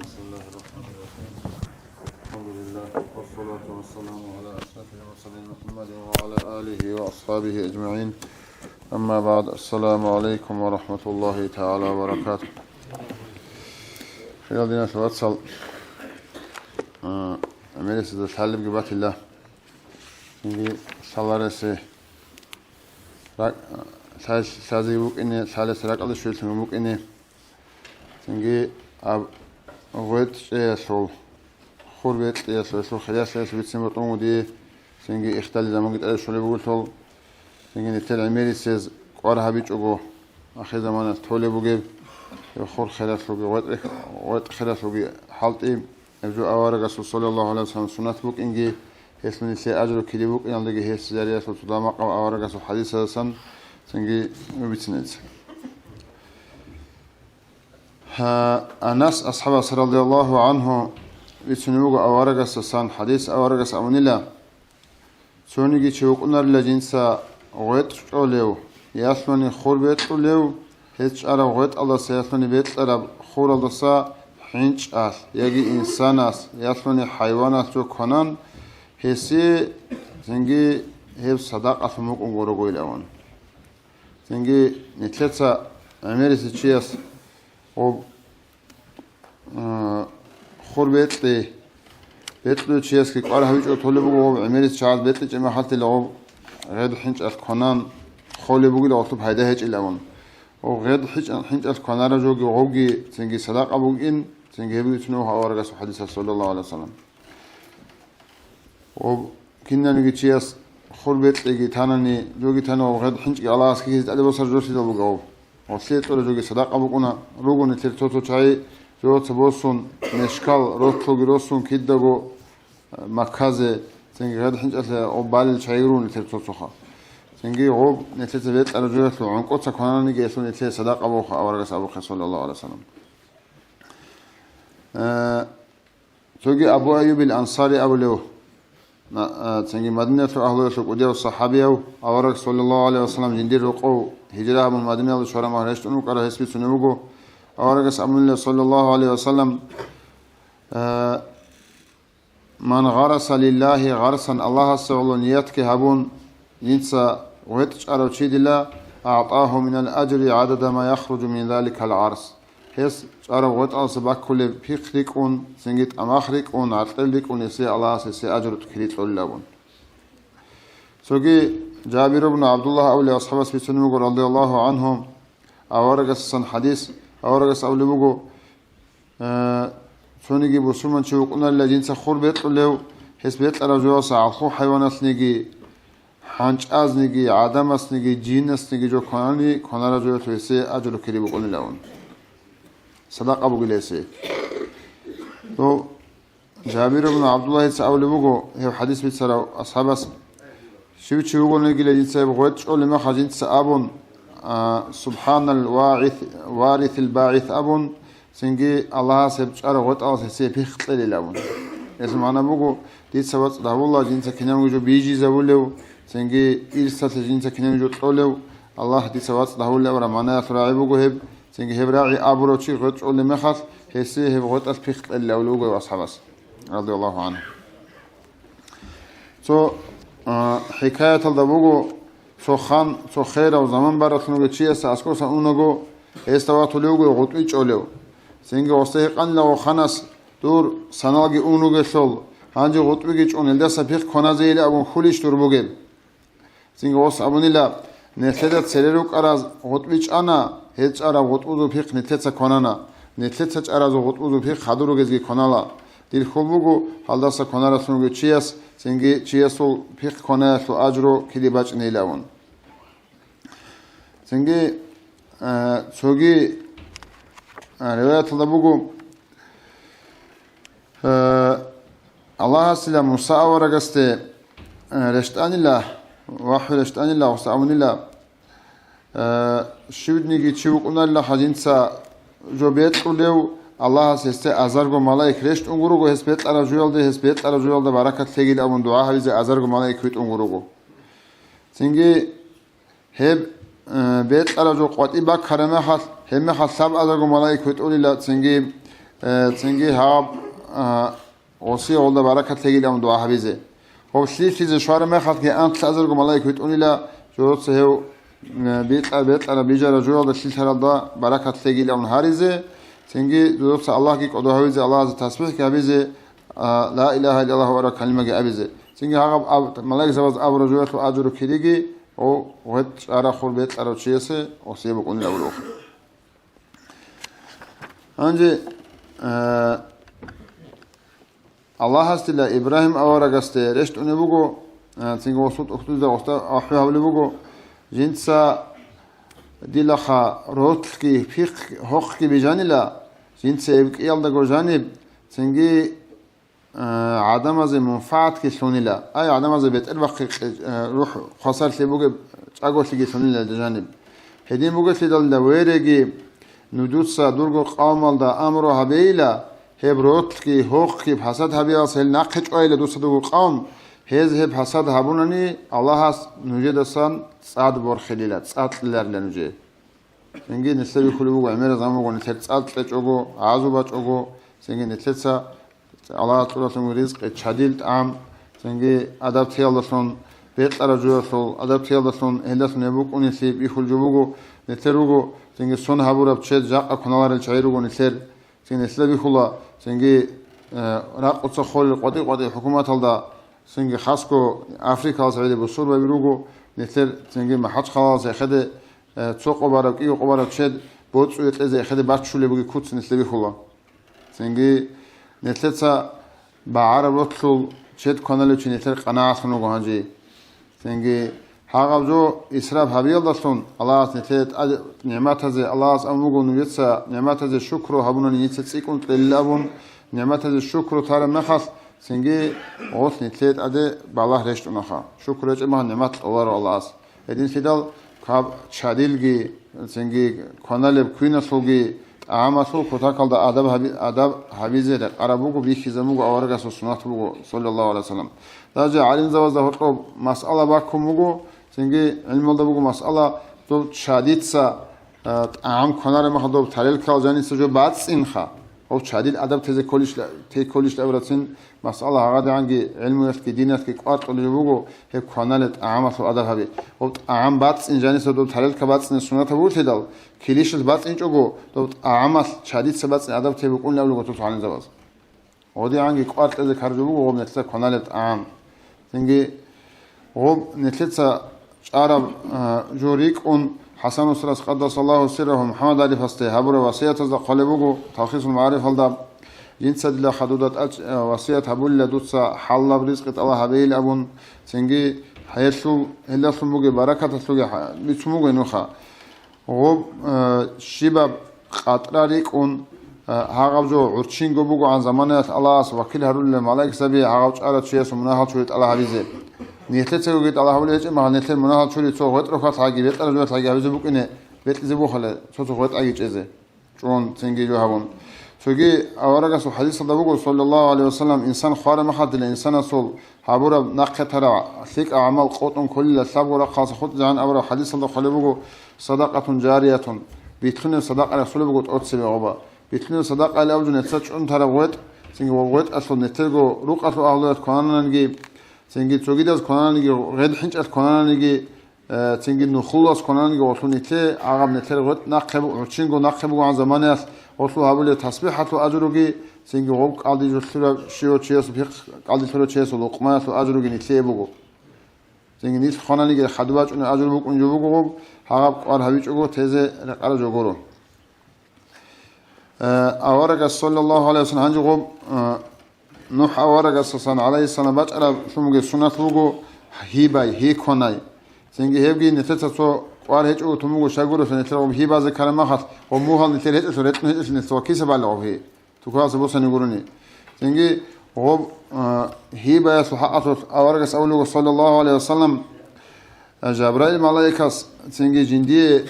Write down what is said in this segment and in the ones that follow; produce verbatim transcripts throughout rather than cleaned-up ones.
بسم الله الرحمن الرحيم. الحمد لله، والصلاة والسلام على أشرف المرسلين محمد وعلى آله وأصحابه أجمعين. أما بعد، السلام عليكم ورحمة الله تعالى وبركاته. Хириял диналъул вацал, а, гӀемерисезда лъалебги батила. Цинги лъаларесе ракӀ-, лъай-, лъазе букӀине, лъалес ракӀалде щвеллъун букӀине. Цинги аб-, гъветӀ чӀеялъул, хур бекьиялъул, гьелъул хиралъиялъул бицин бутӀун буго дие, цинги ихтали заманги тӀаде щолеб бугелъул, цинги нилъер гӀемерисез кӀвар гьабичӀого, ахирзаманалъ толеб бугеб, гьеб хур хиралъулги, гъветӀ-, гъветӀ хиралъулги хӀалтӀи, гьеб жо аварагасул саллаллагьу гӀалайгьи вассалам суннат букӀинги, гьелъул нилъее ажру кири букӀиналдаги гьесие зариялъул цо дагьаб макъаб аварагасул хӀадисаздасан цинги бицинеца. Гьа, Анас асхӀабас радияллагьу гӀанхӀу бицунеб буго аварагасдасан хӀадис, аварагас абунила: цониги чи вукӀунарила жинца гъветӀ чӀолев, ялъуни хур бекьулев, гьес чӀараб гъветӀалдаса ялъуни бекьараб хуралдаса хӀинчӀалъ яги инсанас, ялъуни хӀайваналъ жо кванан, гьесие цинги гьеб садакъалъун букӀун гурого илавун. Цинги нилъеца гӀемерисев чияс гъоб, а, хур бекьи, бекьулев чиясги кӀвар гьавичӀого толеб буго, гъоб гӀемерисев чагӀаз бекьичӀеб мехалъила гъоб гъед хӀинчӀалъ кванан холеб бугила гъолъуб пайда гьечӀилавун. Гъоб гъед хӀинчӀ-, хӀинчӀалъ кванарав жоги гъобги цинги садакъа бугин, цинги гьеб бицунеб буго аварагасул хӀадисалъ, саллаллагьу гӀалайгьи вассалам. Ва кинаниги чияс хур бекьиги танани, жоги тани ва гъед хӀинчӀги Аллагьас ккезе тӀаде босараб жо лъидал бугеб? Ва лъие кьураб жоги садакъа букӀуна, руго нилъер цо-цо чагӀи жоца босун, мешкал, ротлъуги росун кидаго, э, Макказе, цинги гъед хӀинчӀалъе гъоб балел чагӀи руго нилъер цо-цоха. Цинги гъоб нилъеца бекьараб жоялъул гӀункӀуца квананиги гьелъул нилъее садакъа бугоха аварагас абухъе, саллаллагьу гӀалайгьи вассалам. Э, Цоги Абу Айюбил Ансари абулев, на-, а, цинги Мадинаялъул агьлуялъул кӀудияв сахӀабияв, авараг, саллаллагьу гӀалайгьи вассалам, жиндир рокъов гьижра гьабун, Мадинаялда щвараб мехалъ рещтӀун вукӀарав гьес бицунеб буго, аварагас абунила, саллаллагьу гӀалайгьи вассалам, а, «Ман гъараса лиллагьи гъарсан», Аллагьасе гӀоло ниятги гьабун, жинца гъветӀ чӀарав чидила, «агӀтагьу минал ажри гӀадада ма яхруджу мин заликал гӀарс». Гьес чӀараб гъветӀалдаса баккулеб пихъ рикӀкӀун, цинги тӀамах рикӀкӀун, гӀаркьел рикӀкӀун гьесие Аллагьас гьесие ажру кири кьолилавун. Цоги Жабир ибн ГӀабдуллагь абулев асхӀабас бицунеб буго, радияллагьу гӀанхӀу, аварагасдасан хӀадис, аварагас абулеб буго, э, цониги бусурманчи вукӀунарила жинца хур бекьулев, гьес бекьараб жоялдаса гӀалху хӀайванасниги, хӀанчӀазниги, гӀадамасниги, жинасниги жо кванани, кванараб жоялъул гьесие ажру кири букӀунилавун. Садакъа бугила гьесие. Дов Жабир ибн ГӀабдуллагьица абулеб буго, гьев хӀадис бицарав асхӀабас, щив чи вугониги дица гъветӀ чӀолеб мехалъ жинца абун, а, «Субханал вагӀис-, варисил багӀис» абун, цинги Аллагьас гьеб чӀарав гъветӀалдаса гьесие пихъ кьелилавун. Гьелъул магӀна буго, дица вацӀ дагьавула жинца кинабниги жо бижизабулев, цинги ирсалъе жинца кинабниги жо кьолев, Аллагь дица вацӀ дагьавулев абураб магӀнаялъул рагӀи буго гьеб, цинги гьеб рагӀи абурав чи гъветӀ чӀолеб мехалъ, гьесие гьеб гъветӀалъ пихъ кьелилавулев вуго асхӀабас, радияллагьу гӀанхӀу. Цо, а, хӀикаяталда буго, цо хан, цо херав заман баралъун вугев чиясда аскӀосан унаго, гьесда ватулев вуго гъутӀби чӀолев. Цинги гъосда гьикъанила гъов ханас, дур саналги ун вугелъул, гьанже гъутӀбиги чӀун, гьелдаса пихъ кваназейилан абун хьулищ дур бугеб? Цинги гъос абунила, нилъеда цере рукӀараз гъутӀби чӀана, гьез чӀараб гъутӀбузул пихъ нилъеца кванана, нилъеца чӀаразул гъутӀбузул пихъ хадур ругезги кванала. Дир хьул буго, гьалдаса кванаралъун вугев чияс, цинги чиясул пихъ кванаялъул ажру кири бачӀинейилавун. Цинги, э, цоги, э, риваяталда буго, Э, Аллагьасила Муса аварагасде, э, рещтӀанила, вахӀю рещтӀанила, гъос абунила, э, щивниги чи вукӀунарила хадинца жо бекьулев, Аллагьас гьесде азарго малаик рещтӀун гурого, гьес бекьараб жоялде, гьес бекьараб жоялда баракат лъегил абун дугӀа гьабизе азарго малаик витӀун гурого. Цинги Гьеб, э, бекьараб жо къватӀиб баккараб мехалъ, гьеб мехалъ лъабазарго малаик витӀулила, цинги, Э, цинги гьаб, а, гъосие гъолда баракат лъегилан дугӀа гьабизе. Гъоб лъилъизе щвараб мехалъги анкьлъазарго малаик витӀунила, журуца гьев, э, бикьа-, бекьараб бижараб жоялда лъилъаралда баракат лъегилан гьаризе, цинги журуца Аллагьги кӀодо гьавизе, Аллагьазе тасбихӀги гьабизе, а, ла илагьа иллаллагь вара калимаги абизе. Цинги гьагъаб аб-, малаикзабаз абураб жоялъул ажру кириги, о, гъветӀ чӀарахъур бекьарав чиясе гъосие букӀунила абулухъ. Гьанже, э, Аллагьасдила Ибрагьим аварагасде рещтӀунеб буго, э, цинги гъосул тӀухьдузда гъосда ахӀи гьабулеб буго, жинца дилаха ролъги пихъ-, гьохъги бижанила, жинца эб кӀиялдаго жаниб, цинги э, гӀадамазе мунфагӀатги лъунила. Ай, гӀадамазе бетӀербахъи кье-, э, рухӀ хвасарлъи бугеб чӀаголъиги лъунила жаниб. Гьедин бугелъидалда, вереги, нужеца дурго къавмалда амру гьабейила, гьеб ролъги, гьохъги, пасад гьабиялъ гьел нахъе чӀвайила дуца дурго къавм, гьез гьеб пасад гьабунани, Аллагьас нужедасан цӀад борхилила, цӀад кьеларила нужее. Цинги нилъер бихьулеб буго, гӀемерал заман буго, нилъер цӀад кьечӀого, гӀазу бачӀого, цинги нилъеца Аллагьас кьуралъун ризкъи, чадил тӀам, цинги адаб-теялдалъун, бекьараб жоялъул, адаб-теялдалъун, гьелдалъун гьеб букӀунелъи бихьулеб жо буго, нилъер руго, цинги сон гьабураб чед жакъа кваналарел чагӀи руго нилъер, цинги нилъеда бихьула, цинги, э, ракъуца холел къватӀи-къватӀи хӀукуматалда, цинги хасго Африкалас гӀели бусурбаби руго, нилъер цинги МахӀачхъалаялъ эхеде, э, цо къо бараб, кӀиго къо бараб чед боцӀуе кьезе эхеде баччулеб буги куц нилъе бихьула. Цинги нилъеца багӀараб ролъул чед кваналев чи нилъер къанагӀалъун вуго гьанже. Цинги гьагъаб жо исраф гьабиялдалъун Аллагьас нилъее тӀад-, нигӀматазе, Аллагьас абун буго, нужеца нигӀматазе шукру гьабунани, дица цӀикӀкӀун кьелила абун, нигӀматазе шукру тараб мехалъ, цинги гъолъ нилъее тӀаде балагь рещтӀунаха. Шукру гьечӀеб мехалъ нигӀмат кьоларо Аллагьас. Гьединлъидал гьаб чадилги, цинги кваналеб квиналъулги тӀагӀамалъул кутакалда адаб гьаби-, адаб гьабизе рекъараб буго, бихьизабун буго, аварагасул суннат буго, саллаллагьу гӀалайгьи вассалам. Даже гӀалимзабазда гьоркьоб масъала баккун буго, цинги гӀилмалда буго масъала, доб чадица, а, тӀагӀам кванараб мехалъ доб тарелкал жаниса жо бацӀцӀинха. Гьоб чадил адаб тезе кколищ-, те кколищ абурацин, масъала гьагъадигӀанги гӀилмуялъги диналъги кӀвар кьолеб буго, гьеб кваналеб тӀагӀамалъул адаб гьаби. Гьоб тӀагӀам бацӀцӀин жаниса доб тарелка бацӀцӀине суннатаб бугелъидал, килищалъ бацӀцӀинчӀого, доб тӀагӀамалъ чадица бацӀцӀин адаб те букӀунилан абулеб гъотӀолъ гӀалимзабаз. ГьодигӀанги кӀвар кьезе каржу буго гъоб нилъер кваналеб тӀагӀам. Цинги гъоб нилъеца чӀараб, а, жо рикӀкӀун, ХӀасан устарас къаддасаллагьу сиррагьу МухӀаммад Арифасде гьабураб васиятазда хъвалеб буго, Талхисул МагӀарифалда, жинца дила хадуда тӀач-, а, васият гьабулила дуца хӀалалаб ризкъи тӀалаб гьабейил абун, цинги гьелъул, гьелдалъун бугеб баракаталъулги хӀа-, бицун буго гьенуха. Гъоб, э, щибаб къатӀра рикӀкӀун, э, гьагъаб жо гӀурччинго бугогӀан заманаялъ Аллагьас вакил гьарулел малаикзаби гьагъав чӀарав чиясул мунагьал чури тӀалаб гьабизе. Нилъецагоги тӀалаб гьабулеб гьечӀеб мехалъ, нилъер мунагьал чури цо гъветӀ рохалъ гьаги, бетӀараб жоялъ гьаги гьабизе букӀине, бетӀизе бухъала цо-цо гъветӀаги чӀезе. ЧӀун цинги жо гьабун. Цоги аварагасул хӀадисалда буго, саллаллагьу гӀалайгьи вассалам, инсан хвараб мехалъ дила инсанасул гьабураб нахъе тараб лъикӀаб гӀамал къотӀун кколила лъабго рахъалъа хутӀизегӀан абураб хӀадисалда хъвалеб буго, садакъатун жариятун, битлъунеб садакъа рехсолеб буго тӀоцебе гъоба. Битлъунеб садакъа гьеле абу жо нилъеца чӀун тараб гъветӀ, цинги гъоб гъветӀалъул нилъерго рукъалъул агьлуялъ кванананиги, цинги цогидаз кванананиги, гъед хӀинчӀалъ кванананиги, э, цинги нухлулас кванананиги гъолъул нилъе, гьагъаб нилъер гъветӀ нахъе бу-, гӀурччинго нахъе бугогӀан заманаялъ гъолъул гьабулеб тасбихӀалъул ажруги, цинги гъоб кӀалдилъурав щивав чиясул пихъ кӀалдилъурав чиясул лукъмаялъул ажруги нилъее буго. Цинги нилъ хвананиги хадуб бачӀунеб ажру букӀун жо буго гъоб, гьагъаб кӀвар гьабичӀого тезе рекъараб жо гуро. Э, аварагас, саллаллагьу гӀалайгьи вассалам, гьанже гъоб, э, НухӀ аварагасасан, гӀалайгьиссалам, бачӀараб лъун бугеб суннат буго гьибай, гьи кванай. Цинги гьебги нилъеца цо кӀвар гьечӀого тун буго, щай гурелъул нилъер гъоб гьи базе ккараб мехалъ, гъоб мугьал нилъер гьечӀелъул, рекьун гьечӀелъул нилъ ва киса балагьаб гьи. Тукалъа босани гурони. Цинги гъоб, а, гьибаялъул хӀакъалъулъ аварагас абулего, саллаллагьу гӀалайгьи вассалам, а, Жабраил малаикас цинги жиндие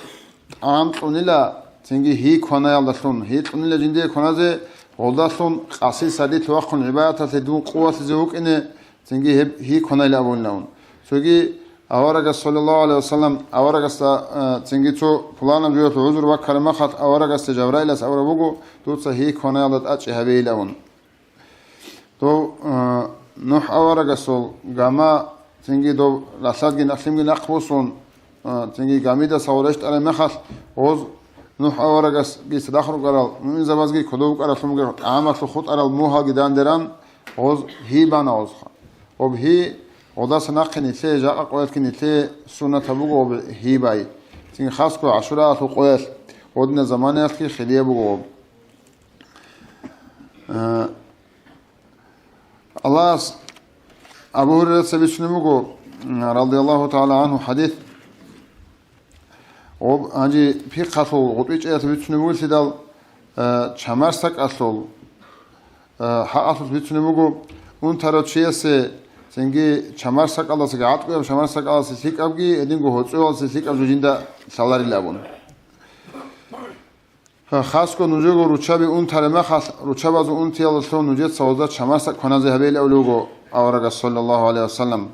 тӀагӀам кьунила, цинги гьи кванаялдалъун, гьи кьунила жиндие кваназе, гъолдалъун къаси сардилъ вахъун гӀибадаталъе дун къувалъизе вукӀине, цинги гьеб гьи кванайилан абунилан. Цоги Аварагас, саллаллагьу гӀалайгьи вассалам, аварагасда, э, цинги цо пуланаб жоялъул гӀузру баккараб мехалъ, аварагасда Жабраилас абураб буго, дуца гьи кванаялда тӀачӀи гьабейилавун. Дов, э, НухӀ аварагасул гама, цинги дов ралъадги нахълимги нахъ босун, э, цинги гамидаса гъорещтӀараб мехалъ, гъоз НухӀ аварагасги цадахъ рукӀарал муъминзабазги кодов вукӀаралъун бугеб тӀагӀамалъул хутӀарал мугьалги дандеран, гъоз гьи бана гъозха. Гъоб гьи, гъодаса нахъе нилъее жакъа къоялъги нилъее суннатаб буго гъоб гьи бай. Цинги хасго ГӀашураялъул къоялъ, гъодинаб заманаялъги хирияб буго гъоб. Э, Аллагьас Абу Гьурайраца бицунеб буго, м, радияллагьу тагӀала гӀангьу, хӀадис. Гъоб-, гьанже пихъалъул гъутӀичӀаялъ бицунеб бугелъидал, э, чамарсакӀалъул, э, хӀакъалъулъ бицунеб буго, унтарав чиясе цинги чамарсакӀалдасаги, гӀатӀкӀуяб чамарсакӀалдаса лъикӀабги, гьединго гьоцӀоялдаса лъикӀаб жо жинда лъаларил абун. Хасго нужего руччаби унтараб мехалъ, руччабазул унтиялдалъун нужеца гъозда чамасда кваназе гьабейилавли вуго аварагас, саллаллагьу гӀалайгьи вассалам.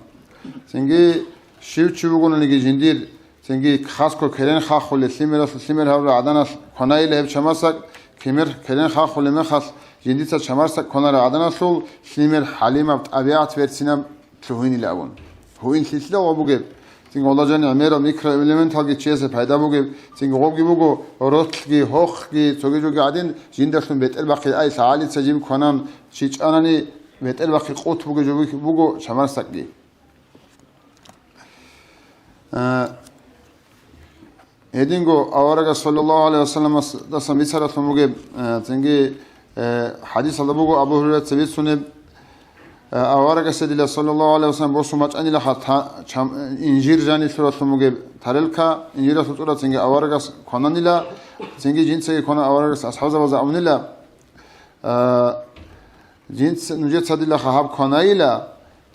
Цинги щив чи вугонаниги жиндир, цинги хасго керен хахулел, лъимералъул лъимер гьарурал гӀаданалъ кванайила гьеб чамасакӀ, кемер-, керен хахулеб мехалъ, жиндица чамасакӀ кванарал гӀаданалъул лъимер хӀалимаб, тӀабигӀат берцинаб лъугьинилан абун. Гьуин лъилъила гъо бугеб, цинги гъола жани гӀемерал микроэлементалги чиясе пайда бугеб, цинги гъобги буго ролъги, гьохги, цоги жоги гӀадин, жиндалъун бетӀер бахъи, ай, лъагӀалица жиб кванан, чи чӀанани, бетӀер бахъи къут бугеб жо буго чамасакӀги. Э, Гьединго аварагас, саллаллагьу гӀалайгьи вассаламасдасан бицаралъун бугеб, э, цинги, э, хӀадисалда буго Абу Гьурайраца бицунеб, э, аварагасде дила, саллаллагьу гӀалайгьи вассалам, босун бачӀанилаха та-, чам-, инжир жаниб лъуралъун бугеб тарелка, инжиралъул цӀура цинги аварагас квананила, цинги жинцаги квана аварагас асхӀабзабазда абунила, э, Жинца, нужеца дилаха гьаб кванайила,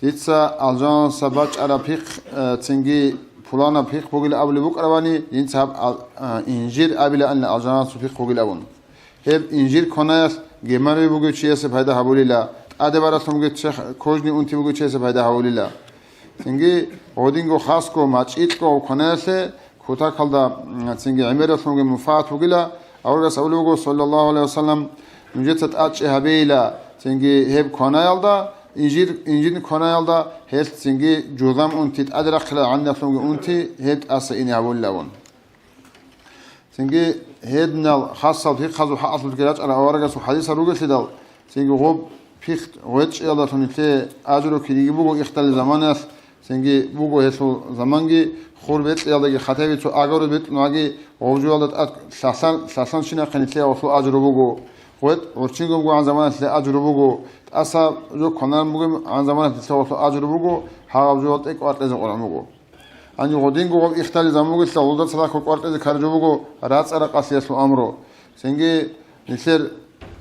дица алжаналъа бачӀараб пихъ, э, цинги пуланаб пихъ бугила абулеб букӀарабани, жинца гьаб ал-, э, инжир абилаанила алжаналъул пихъ бугилавун. Гьеб инжир кванаялъ геморрой бугев чиясе пайда гьабулила, тӀаде баралъунги чех-, кожный унти бугев чиясе пайда гьабулила. Цинги гъодинго хасго мачӀикьго кванаялъе кутакалда, м, цинги гӀемералъунги мунфагӀат бугила, аварагас абулеб буго, саллаллагьу гӀалайгьи вассалам, нужеца тӀачӀи гьабейила, цинги гьеб кванаялда, инжир, инжир кванаялда, гьелъ цинги жузам унти тӀаде рахъила гӀанналъунги унти гьеб тӀаса ине гьабулилавун. Цинги гьединал хасал пихъазул хӀакъалъулъги рачӀарал аварагасул хӀадисал ругелъидал, цинги гъоб пихъ гъвечӀиялдалъун нилъее ажру кириги буго ихтали заманаялъ, цинги буго гьелъул заманги, хур бекьиялдаги хатаби цо агару бекьунаги, гъов жоялда тӀад лъалъан-, лъалъанщинахъе нилъее гъолъул ажру буго. ГъветӀ гӀурччинго бугогӀан заманалъе ажру буго, тӀаса жо кванарун бугебгӀан заманалъе нилъее гъолъул ажру буго, гьагъаб жоял тӀекӀкӀваркьезе къваригӀун буго. Гьанив гъодинго гъаб ихтали замугелъа гъолда цадахъ кӀваркьезе каражу буго рацӀцӀа-ракъалъиялъул амру. Цинги нилъер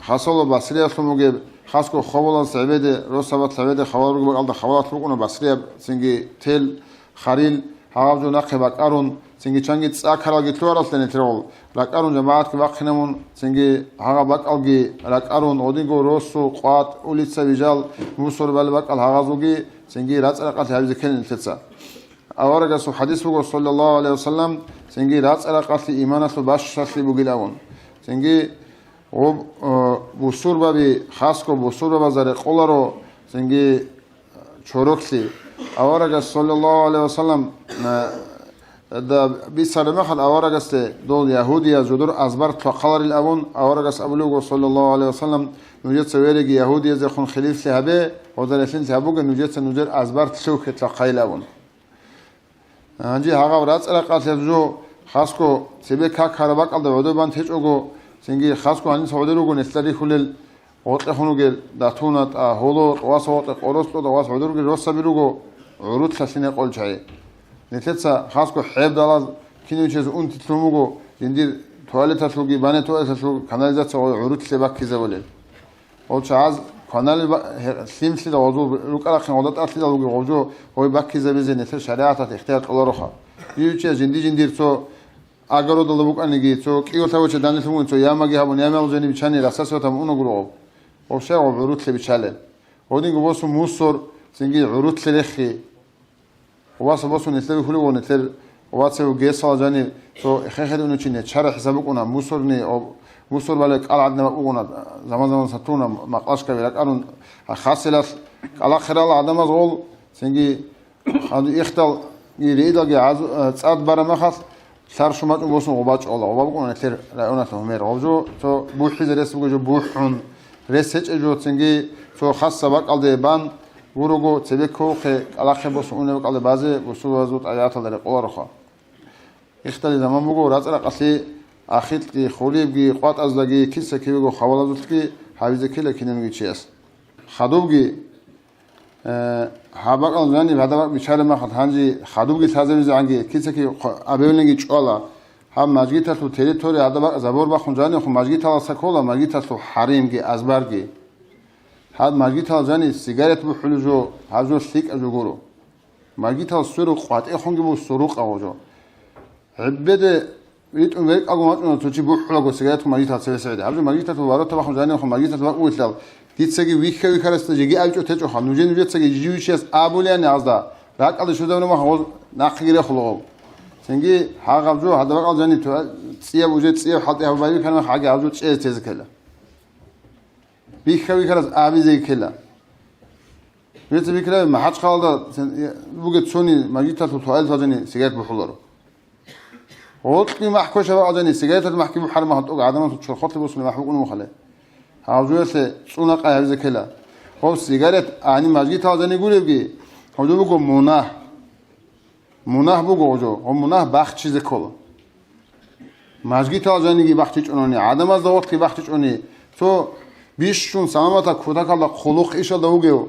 хасало Басриялъун бугеб, хасго хабалаз гӀебеде, росабат гӀебеде хабал ругеб бакӀалда хабалалъ букӀуна Басрияб, цинги тел, харил, гьагъаб жо нахъе бакӀарун, цинги чанги цӀа ккаралги лъугьаралъе нилъер гъол, ракӀарун жамагӀатги бахъинабун, цинги гьагъаб бакӀалги ракӀарун, гъодинго росу, къватӀ, улица бижал, мусор бали бакӀал гьагъазулги, цинги рацӀцӀа-ракъалъи гьабизе ккела нилъеца. Аварагасул хадис буго, саллаллагьу гӀалайгьи вассалам, цинги рацӀцӀа-ракъалъи иманалъул бащалъи бугилавун. Цинги гъоб, э, бусурбаби, хасго бусурбабазда рекъоларо, цинги чороклъи. Аварагас, саллаллагьу гӀалайгьи вассалам, э, да бицараб мехалъ аварагасде дол ягьудияз жодор азбар лъвахъаларил абун, аварагас абулеб буго, саллаллагьу гӀалайгьи вассалам, нужеца вереги ягьудияздехун хилиплъи гьабе, гъодар релълъинлъи гьабуге, нужеца нужер азбар лъухье лъвахъайил абун. Гьанже гьагъав рацӀцӀа-ракъалъияб жо хасго цебе как гьараб бакӀалда гӀодобан течӀого, цинги хасго гьаниса гӀодор руго нилъда рихьулел, гъоркьехун ругел датуна, тӀа, гьоло, тӀваса гъоркье къорос тӀода вас гӀодорги росаби руго гӀурутлъалъин гьекъолчагӀи. Нилъеца хасго хӀебдалаз кинав чияс унти лъун буго, жиндир туалеталъулги, бане туалеталъул канализация гъурутлъе баккизабулел. Гъол чагӀаз кваналел ба-, гье-, лъимлъидал гъозул рукӀарахъин гъолда тӀалъидал бугеб гъов жо гъой баккизабизе нилъер шаригӀаталъ ихтияр кьолароха. Жив-, жив-, жинди-жиндир цо огородалда букӀаниги, цо кӀиго-лъабго чагӀи данделъун бугин, цо ямаги гьабун, ямал жани бичани, расасиятаб унагуро гъов. Вообще гъов гӀурутлъе биччалел. Гъодинго босун мусор, цинги гӀурутлъе рехи. Васа босун нилъер вихьулев, нилъер вацав гесала жанив цо хехеде унечи нечара хӀисаб букӀуна, мусорни, о, мусор бале кӀал гӀадинаб букӀуна, заман-заман сатуна макълашкаби ракӀарун, хасилалъ кӀалахъирал гӀадамаз гъол, цинги хадур ихтал риидалги гӀазу-, цӀад бараб махалъ, лъаршо мачӀун босун гъуба чӀола, гъуба букӀуна нилъер районалъ гьумер. Гъов жо цо бухӀизе рес буго жо бухӀун, рес гьечӀеб жо цинги цо хасса бакӀалде бан гурого, цебе кколхъе кӀалахъе босун унеб бакӀалде базе бусурбабазул тӀабигӀаталда рекъолароха. Ихтали заман буго, рацӀа-ракъалъи, ахикьги, хулибги, къватӀаздаги, киса-кивего хавалазулъги гьабизе ккела кинабниги чияс. Хадубги, Э, гьаб бакӀал жаниб гьадаб бакӀ бичараб махалъ гьанже хадубги лъазабизегӀанги кица-кив хъ-, абевлъинги чӀвала. Гьаб мажгиталъул территория гьадаб бакӀ забор бахун жанивхъун мажгиталаса ккола, мажгиталъул хӀаримги, азбарги. Гьаб мажгитал жанив сигарет бухӀулеб жо, гьаб жо лъикӀаб жо гуро. Мажгитал сверу къватӀехунги буго сурукъа гъо жо. ГӀеббеде ритӀун веркӀалгун вачӀуна цо чи бухӀулаго сигареткун мажгитал цеве-цеведе. Гьаб жо мажгиталъул ворота бахун жанивхъун мажгиталъ бакӀ бугелъул, дицаги вихьа-вихьарасда жеги абичӀо течӀоха. Нужее нужецаги жижи вичияс абулеани гьазда, ракӀалде щвезабуна махъ гъоз нахъеги рехула гъов. Цинги гьагъаб жо гьадаб бакӀал жаниб ту-, цӀияб уже цӀияб хӀалтӀи гьаб байбихьана махъ гьаги гьаб жо чӀезе тезе ккела. Бихьа-бихьарас абизе ккела. Вецаб бикьа МахӀачхъалалда сен-, бугеб цони мажгиталъул туалет вазани сигарет бухӀуларо. Гъоркьги махӀ квешаб бакӀалдани сигареталъ махӀги бухӀараб махӀ тӀуг гӀадамалъул чорхолъи босулеб махӀ букӀун бухъали. Гьав жуялъе цӀуна къай гьабизе ккела. Гъов сигарет гьаниб мажгиталазани гуребги, гьудуб буго мунагь. Мунагь буго гъо жо, гъо мунагь бахчизе ккола. Мажгитал жаниги бахчичӀони, гӀадамазда вахъги бахчичӀони, цо бищун самамата кутакалда хъулухъ ишалда вугев,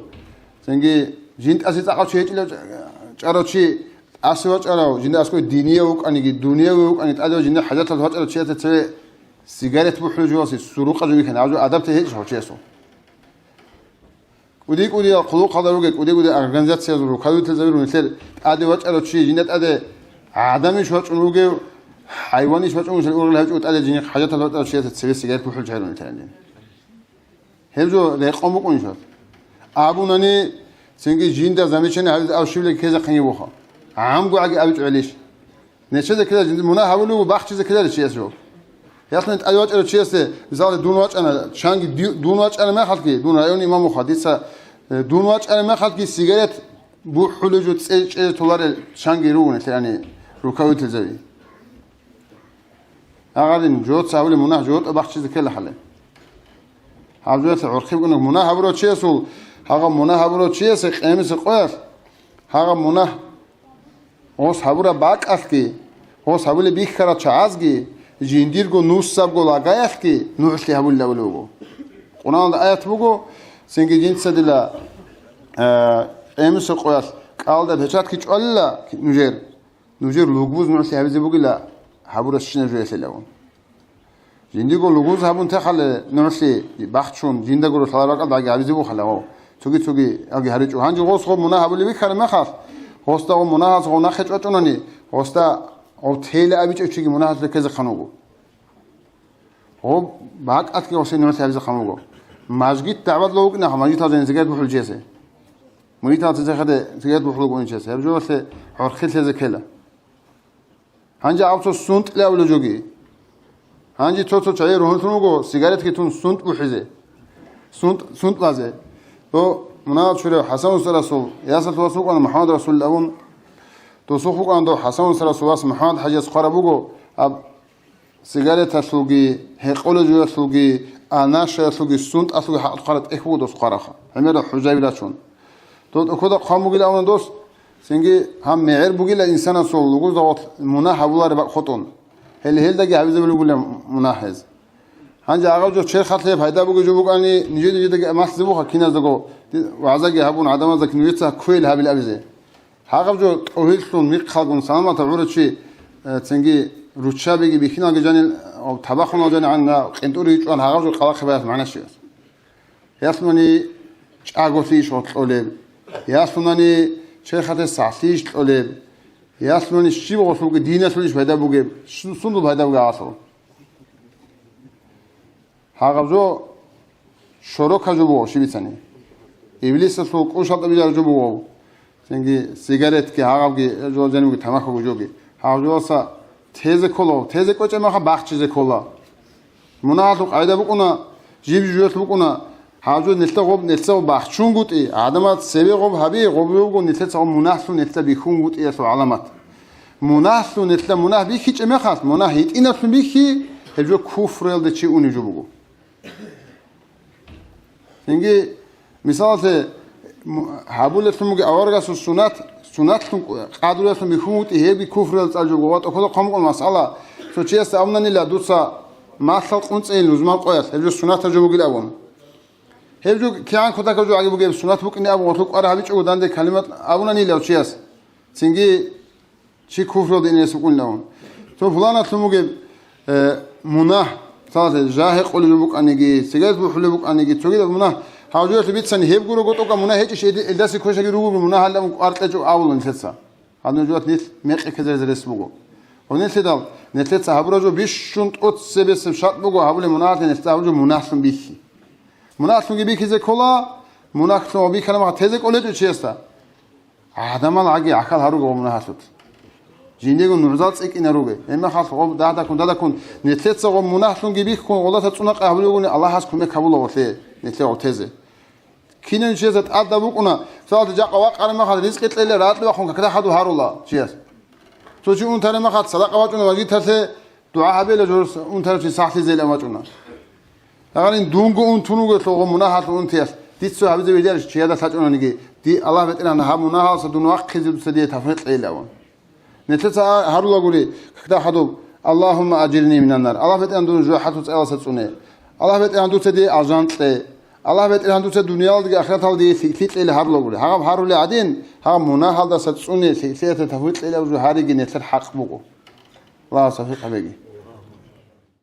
цинги жинтӀасе цӀакъав чи гьечӀила чӀарав чи, тӀасе вачӀарав, жинда аскӀой динияв вукӀаниги, дунияв вукӀани тӀадев жинда хӀажаталда вачӀарав чиясе цеве сигарет бухӀулев жугьасе сурукъа жо вихьана, гьав жо адаб те гьечӀо гьав чиясул. КӀуди-кӀудиял хъулухъалда ругел, кӀуди-кӀудиял организациязул рукавителзаби рун нилъер тӀаде вачӀарав чи, жинда тӀаде гӀадамищ вачӀун вугев, хӀайванищ вачӀун вугев, ургъел гьавичӀого тӀаде жиндихъ хӀажатал вачӀарав чиясе цеве сигарет бухӀул чагӀи рун нилъер гьанже. Гьеб жо рекъон букӀунищ гьаб? Абунани, цинги жинда замечание гьабизе ав щивлаги ккезехъинги вуха. ГӀамгу гӀаги абичӀо гьелищ. Нечезе ккеларищ, мунагь гьабулев вуго бахчизе ккеларищ чиясе жо. Ясни тӀаде вачӀарав чиясе, мисалда, дун вачӀана, чанги ди-, дун вачӀараб мехалъги, дун районный имам вуха, дица, э, дун вачӀараб мехалъги сигарет бухӀулев жо цӀе-, чӀезе толарел чанги ругони лъани рукавителзаби. Агъадин, жоца гьабулеб мунагь жо тӀа бахчизе ккела хӀале. Гьаб жоялъе гӀурхъи букӀунеб мунагь гьабурав чиясул, гьагъаб мунагь гьабурав чиясе къемиса къоялъ, гьагъаб мунагь Гъос гьабураб бакӀалъги, гъос гьабулеб бихьарал чагӀазги, жиндирго нусабго лагаялъги нугӀлъи гьабулеб буго. Къуръаналда аят буго, цинги жинца дила, э, къемиса къоялъ кӀалда печатги чӀвалила нужер, нужер лугбуз нугӀлъи гьабизе бугила гьабурасщинаб жоялъилавун. Жиндиго лугуз гьабун техале нугӀлъи бахчун, жиндаго рухӀаларал ракӀалдаги гьабизе бухъала гъов. Цоги-цоги аги гьаричӀо. Гьанже гъос гъо мунагь гьабулеб бихьараб мехалъ, гъосда гъо мунагьалъ гъо нахъе чӀвачӀунани, гъосда гъов тейла абичӀев чиги мунагьалъ реккезехъан вуго. Гъо бакӀалъги гъосе нугӀлъи гьабизехъан вуго. Мажгит дагӀбадулев вукӀинаха, мажгиталда сигарет бухӀулев чиясе. Мажгиталда сигарет бухӀулев вукӀунев чиясе. Гьеб жоялъе гӀурхъи лъезе ккела. Гьанже гьав цо сунтӀ лъавулев жоги. Гьанже цо-цо чагӀи ругьунлъун вуго сигаретги тун сунтӀ бухӀизе. СунтӀ, сунтӀ лъазе. Дов мунагьал чурав ХӀасан устарасул ясалъул вас вукӀана МухӀаммад Расул абун. Досухъ вукӀана дов ХӀасан устарасул вас МухӀаммад ХӀажияс хъвараб буго, гьаб сигареталъулги, гьекъолеб жоялъулги, анашаялъулги, сунтӀалъулги хӀакъ хъвараб тӀехь буго дос хъварабха. ГӀемерал хӀужаби рачун. Дов тӀокода хъван бугила авна дос, цинги гьаб мегӀер бугила инсанасул лугузда гъорлъ мунагь гьабулареб бакӀ хутӀун. Гьел гьелдаги гьабизабулеб бугила мунагь гьез. Гьанже гьагъаб жо черхалъе пайда бугеб жо букӀани, нижеда-нижедаги малъизе буха киназдаго, вагӀзаги гьабун, гӀадамазда нужеца кквейил гьабил абизе. Гьагъаб жо тӀогьиллъун михъалгун саламатаб гӀурав чи, э, цинги руччабиги бихьиналги жанил, э, табахунал жанигӀан къинтӀури чӀван гьагъаб жо къалахъе баяс магӀна щивас. Ялъунани чӀаголъи иш гъоркь кьолеб? Ялъунани черхалъе сахлъи иш кьолеб? Ялъунани щиб гъолъулги диналъул иш пайда бугеб? Су-, сундул пайда бугеб гьалъул? Гьагъаб жо шорока жо буго щибицани. Иблисалъул кӀушалда билар жо буго. Цинги сигаретги, гьагъабги, жо-, жанибги тамахаго жоги. Гьав жоялса тезе ккола, тезе кӀвечӀеб мехалъ бахчизе ккола. Мунагьалъул къайда букӀуна, жиб-жужалъ букӀуна, гьав жо нилъа гъоб, нилъа гъоб бахчунгутӀи, гӀадамал цебе гъоб гьаби, гъоб жо буго нилъеца гъоб мунагьлъун нилъа бихьунгутӀиялъул гӀаламат. Мунагьлъун нилъа мунагь бихьичӀеб мехалъ, мунагь гьитӀинаблъун бихьи, гьеб жо куфруялде чи унеб жо буго. Цинги, мисалалъе, м-, гьабулелъун буго аварагасул сунат, сунатлъун къадруялъун бихьунгутӀи, гьебги куфруялда цӀалжо буго. Ва тӀокӀаб хъван букӀун масъала, цо чиясда абунанила дуца малъал къунцӀейин лузман къоялъ, гьеб жо сунатаб жо бугил абун. Гьеб жо кигӀан кутакаб жо гӀаги бугеб, сунат букӀине абун, гъорлъ кӀвар гьабичӀого данде калимат абунанила чияс. Цинги, чи куфралда инес букӀунилавун. Цо пуланалъун бугеб, э, мунагь, цаласе жа гьекъолеб букӀаниги, сигарет бухӀулеб букӀаниги, цогидаб мунагь, гьав жоялъе бицани, гьеб гурого тӀокӀаб мунагь гьечӀищ, эди-, элдаси квешаги ругоги мунагьалда кӀвар кьечӀо абула нилъеца. Гьадин жоялъ нилъ мекъи ккезаризе рес буго. Гьунилъидал, нилъеца гьабураб жо бищун тӀоцебесеб шартӀ буго гьабулеб мунагьалъе нилъеца гьабураб жо мунагьлъун бихьи. Мунагьлъунги бихьизе ккола, мунагьлъун бихьараб мехалъ тезе кӀолечӀо чиясда. ГӀадамал гӀаги гӀахьал гьаруге гъо мунагьалъулъ. Жиндиего нугӀзал цӀикӀкӀинаруге. Гьебмехалъ гъо дагьдаккун, дадаккун, нилъеца гъо мунагьлъунги бихьун, гъолдаса цӀунакъи гьабулевгуни Аллагьас кумек гьабула гъолъе, нилъе гъо тезе. Кинав чиясда тӀадаб букӀуна, цалалъе жакъа вакъараб мехалъ ризкъи кьела, ракьи вахъун какда хадуб гьарула чияс. Цо чи унтараб мехалъ садакъа вачӀуна вагиталъе, ДугӀа гьабила жо унтарав чи сахлъизейилан вачӀуна. Гьарин дунго унтун вугелъул гъо мунагьалъул унтиялъ, дица гьабизе бегьарищ чияда лъачӀунаниги, ди Аллагь БетӀергьан гьаб мунагьалса дун вахъизе дуца дие тафвикъ кьейилавун. Нилъеца а-, гьарулел гури, какда хадуб, «Аллагьумма ажирни минаннар», Аллагь БетӀергьан дун жужахӀалъул цӀаялъа цӀуне. Аллагь БетӀергьан дуца дие алжан кье. Аллагь БетӀергьан дуца дуниялалдаги ахираталда дие лъикӀлъи кьейилан гьарулел гури. Гьаб гьарулел гӀадин, гьаб мунагьалдаса цӀуне лъикӀлъиялъе тафвикъ кьейилав жо гьариги нилъер хӀакъ буго. Аллагьас тавфикъ гьабеги.